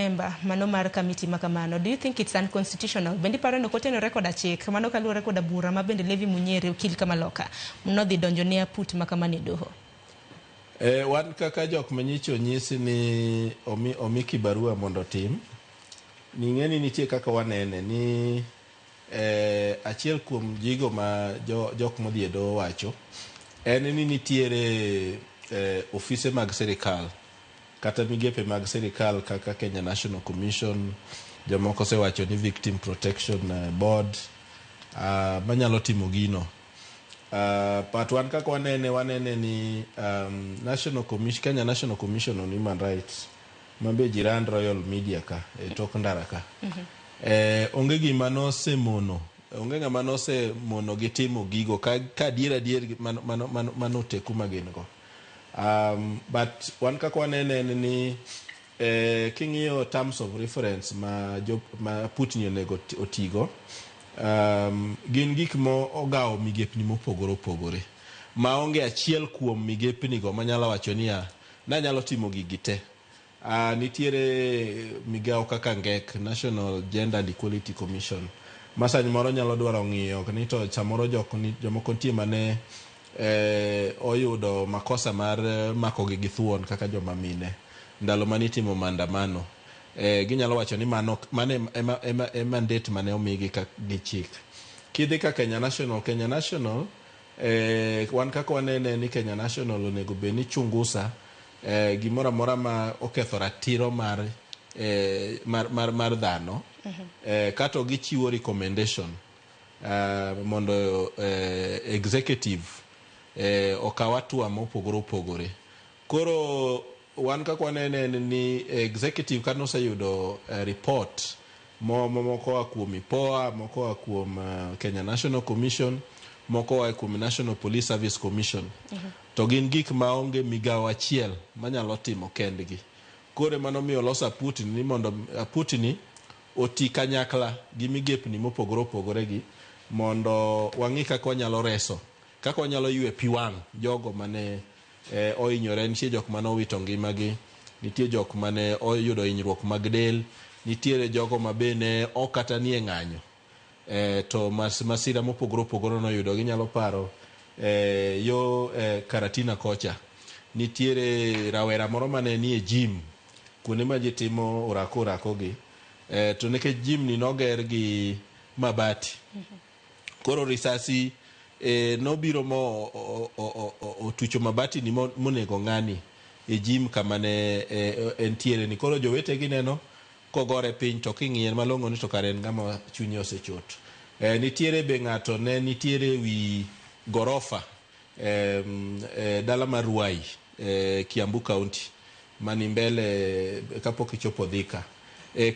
member mano mar committee ma kamano. Do you think it's unconstitutional? Bende iparo ni ok otenore koda chik mano kaluwore koda bura ma bende Levi Munyere okil kamaloka nodhi donjo ne aput ma kamano e doho? Wan kaka jok manyicho onyisi ni omi kibarua mondo otim, ning'e ni nitie kaka wanene ni achiel kuom gigo ma jok modhi e doho wacho en ni nitiere ofise mag sirikal kata migepe mag sirikal kaka Kenya National Commission, jomoko osewacho ni Victim Protection Board manyalo timo gino. But wan kaka wanene, wanene ni National Commission, Kenya National Commission on Human Rights mabe jirand Royal Media ka e tok ndara ka. Onge gima nosemono, onge ng'ama nosemono gi timo gigo ka adier adier mano teku ma gin go. But wan kaka wanene en ni king'iyo terms of reference ma Putin onego otigo, gin gik mo ogawo migepni mopogore opogore maonge achiel kuom migepni go manyalo wacho niya nanyalo timo gigi te. Nitiere migawo kaka NGEC, National Gender and Equality Commission, ma samoro nyalo dwaro ng'iyo ni to samoro jomoko nitie mane oyudo makosa mar makogi gi thuon kaka joma mine ndalo mane itimo maandamano. Ginyalo wacho ni mano ema e mandate mane omigi gi chik. Kidhi ka Kenya National, Kenya National wan kaka wanene ni Kenya National onego bed ni chungusa gimoro amora ma oketho ratiro mar dhano, kato gichiwo recommendation mondo executive okaw hatua mopogore opogore. Koro wan kaka wanene en ni executive kane oseyudo report moko oa kuom IPOA, moko oa kuom Kenya National Commission, moko oa kuom National Police Service Commission. To gin gik maonge migawo achiel manyalo timo kendgi. Koro ema nomiyo olos aputni ni mondo aputni oti kanyakla gi migepni mopogore opogore gi mondo wang'i kaka wanyalo reso, kaka wanyalo ywe pi wang' jogo mane ohinyore. Nitie jok mane owito ngimagi, nitie jok mane oyudo hinyruok mag del, nitiere jogo ma be ne ok kata nie ng'anyo to masira mopogore opogore noyudo. Ginyalo paro yo Karatina kocha nitiere rawera moro mane nie gym kuonde ma ji timo orako orako gi, to nikech gym ni noger gi mabati, koro risasi nobiro mo otucho mabati ni monego ng'ani e gym kama ne entiere ni. Koro jowetegi neno kogore piny to king'iye malong'o ni to kare en ng'ama chunye osechot. Nitiere be ng'ato ne nitiere wi gorofa dala mar Ruai, Kiambu County, mani mbele kapok ichopo Thika.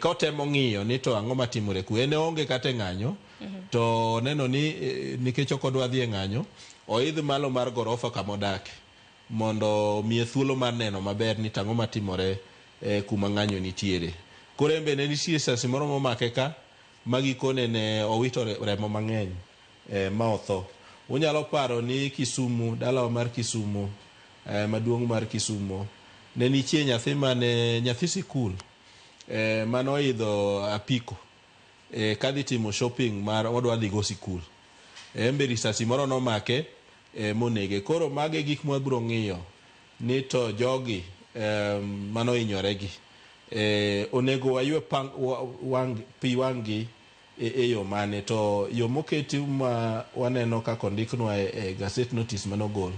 Kotemo ng'iyo ni to ang'o matimore ku, en oonge kata e ng'anyo, to neno ni nikech ok odwa dhi e ng'anyo, oidh malo mar gorofa kama odake mondo omiye thuolo mar neno maber ni to ang'o matimore kuma ng'anyo nitiere. Koro en be ne nitie risasi moro momake ka ma gikone ne owito remo mang'eny ma otho. Unyalo paro ni Kisumu, dalawa mar Kisumu, maduong' mar Kisumu, ne nitie nyathi mane nyathi sikul mane oidho apiko kadhi timo shopping mar odwa dhi go sikul. En be risasi moro nomake monege. Koro mago e gik mwabiro ng'iyo ni to jogi manohinyore gi onego waywe pi wang' gi e yo mane. To yo moketi ma waneno kaka ondiknwa e gazette notice manogol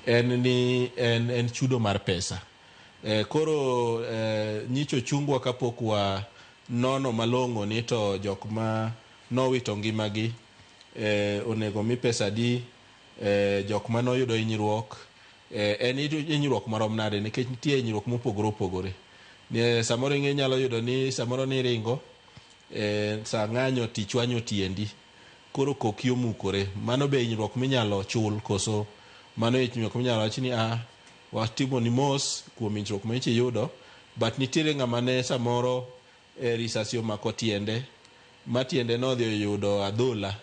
en ni en chudo mar pesa. Koro nyicho chungwa kapok wa nono malong'o ni to jok ma nowito ngimagi onego mi pesa adi, jok manoyudo hinyruok en hinyruok marom nade, nikech nitie hinyruok mopogore opogore. Samoro inyalo yudo ni samoro niringo sa ng'anyo tichwanyo tiendi, koro koki omukore. Mano be hinyruok minyalo chul koso mano hinyruok minyalo wach ni a watimo ni mos kuom hinyruok ma iyudo. But nitiere ng'ama ne samoro risasi omako tiende ma tiende nodhi oyudo adhola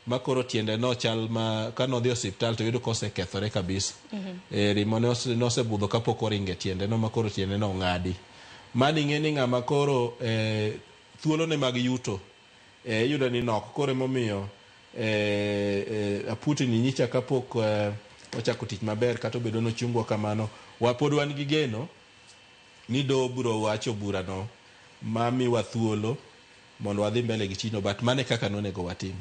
ma koro tiende no chal ma kanodhi osiptal to yudo kosekethore kabisa. Remo nosebudho kapok oringo e tiende no ma koro tiende no ong'adi. Mano ing'e ni ng'ama koro thuolone mag yuto iyudo ni nok. Koro emomiyo Aput ni nyicha kapok ochako tich maber, kata obedo nochungwa kamano, pod wan gi geno ni doho biro wacho burano mamiwa thuolo mondo wadhi mbele gi tijno, but mano e kaka nonego watim.